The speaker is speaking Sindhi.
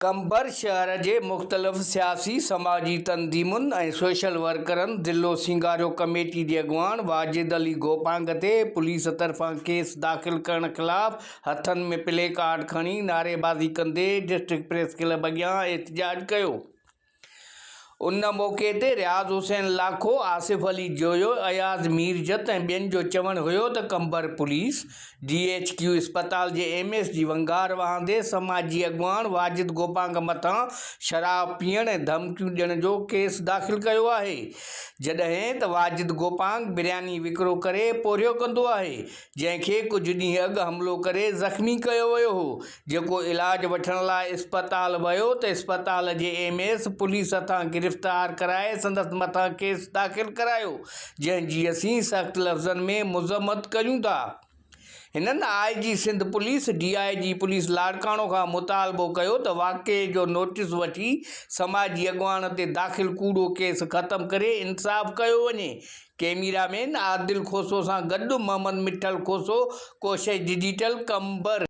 قمبر شهر جي مختلف سياسي سماجي تنظيمن ۽ سوشل ورڪرن ضلعو سينگاريو ڪميٽي جي اڳواڻ واجد علي گوپانگ تي پوليس طرفان ڪيس داخل ڪرڻ خلاف هٿن ۾ پلي ڪارڊ کڻي نعريبازي ڪندي ڊسٽرڪٽ پريس ڪلب اڳيان احتجاج ڪيو. ان موقعي تي رياض حسين لاکو، آصف علي جويو، اياز ميرجت ۽ ٻين جو چوڻ هيو ته Qambar police D H Q اسپتال جي ايم ايس جي ونگار وهاندي سماجي اڳواڻ واجد گوپانگ مٿان شراب پيئڻ ۽ ڌمڪيون ڏيڻ جو ڪيس داخل ڪيو آهي جڏهن ته واجد گوپانگ برياني وڪرو ڪري پورهيو ڪندو آهي جنهن کي ڪجهه ڏينهن اڳ حملو ڪري زخمي ڪيو ويو هو، جيڪو علاج وٺڻ لاء اسپتال ويو ته اسپتال جي ايم ايس پوليس هٿان گرفتار ڪرائي سندس مٿان ڪيس داخل ڪرايو، جنهن جي اسين سخت لفظن ۾ مذمت ڪريون ٿا. هنن I G Sindh police, D I G police Larkana کان مطالبو ڪيو ته واقعي جو نوٽيس وٺي سماجي اڳواڻ تي داخل ڪوڙو ڪيس ختم ڪري انصاف ڪيو وڃي. ڪئميرا مين عادل کوسو سان گڏ محمد مٺل کوسو، ڪوشش ڊجيٽل، قمبر.